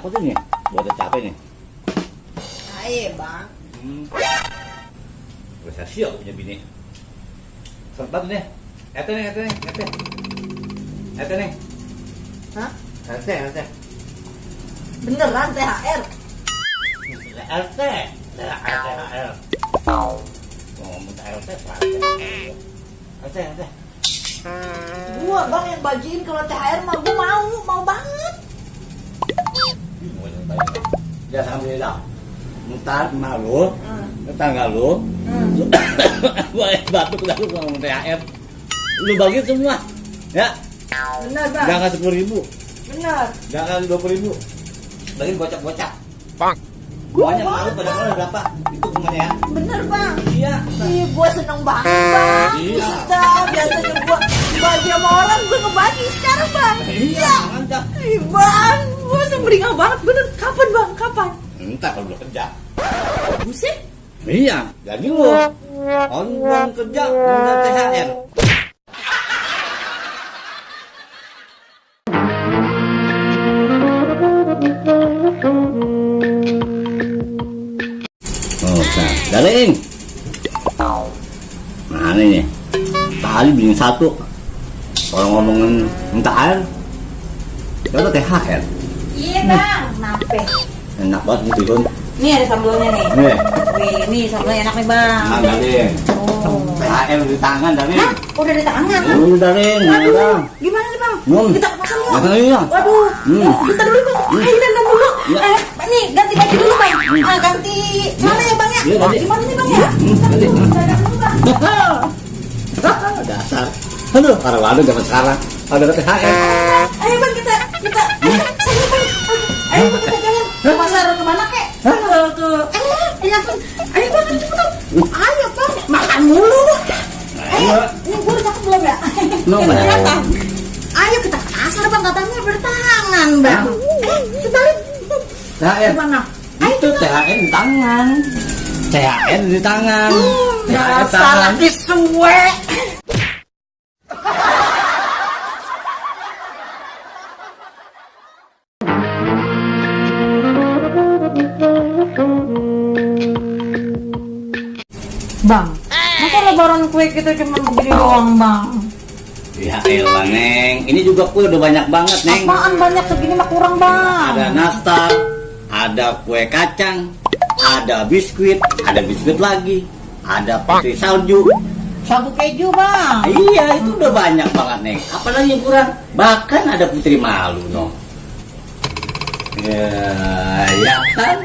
tuh nih? Buat capek nih. Ayo bang. Bisa siap punya bini. Sempat nih. Ete nih. Hah? Ete. Beneran THR? RT. THR. Ngomong RT. RT. Gua bang yang bagiin kalau THR mah gua mau banget. Ya alhamdulillah. Ntar malu, tetangga lu, batuk dah lu ngomong THR. Lu bagi semua, ya? Bener bang. Jangan 10.000, Bener. jangan 20.000. Bagi bocah-bocah. Bang. Semuanya malu pada mulai berapa? Itu semuanya ya. Bener bang. Iya. Ih, gua seneng banget bang. Iya. Buset, biasanya gua bagi sama orang gua ngebagi sekarang bang. Iya, mantap. Ih bang, gua sumringah banget bener. Kapan bang? Kapan? Entar kalau udah kerja. Buset. Iya, jadi lu. Orang belum kerja, minta THR. Oh, Daling. Mana nih? Tadi beli satu. Orang ngomongin minta air. Coba THR. Iya bang. Nape? Enak banget nih Tigun. Nih ada sambelnya nih. Nih, Nih sambelnya enak nih bang. Mang Daling. Oh. THR di tangan Daling. Hah? Udah di tangan? Daling. Waduh, gimana nih bang? Kita ke pasar yuk. Makan aja. Waduh, kita dulu bang. Ayo dandang dulu. Ya. Nih ganti baju dulu bang. Ganti mana ya bang ya? Iya, ganti. Gimana nih bang ya? Ganti. Dandang dulu bang. Dasar. Aduh, waduh zaman sekarang. Ada THR. Ayo bang kita. Sana bang. Ayo bang kita jalan. Ke pasar kemana kek? Iya bang. Ayo bang cepetan. Ayo bang. Makan mulu. Ayo. Ini gue udah cakep belum ya? Belum, Bang. Kelihatan. Ayo kita ke pasar bang katanya bertangan bang. Sebalik. THR. Gimana? Itu THR di tangan. THR di tangan. THR Dasar tangan. lagi suwe. Bang, masa lebaran kue kita cuma begini doang bang? Ya elah Neng, ini juga kue udah banyak banget Neng. Apaan banyak segini mah kurang bang? Ada nastar, ada kue kacang, ada biskuit lagi, ada putri salju. Sabu keju bang. Iya itu udah banyak banget Neng. Apalagi yang kurang? Bahkan ada putri malu no. Ya kan?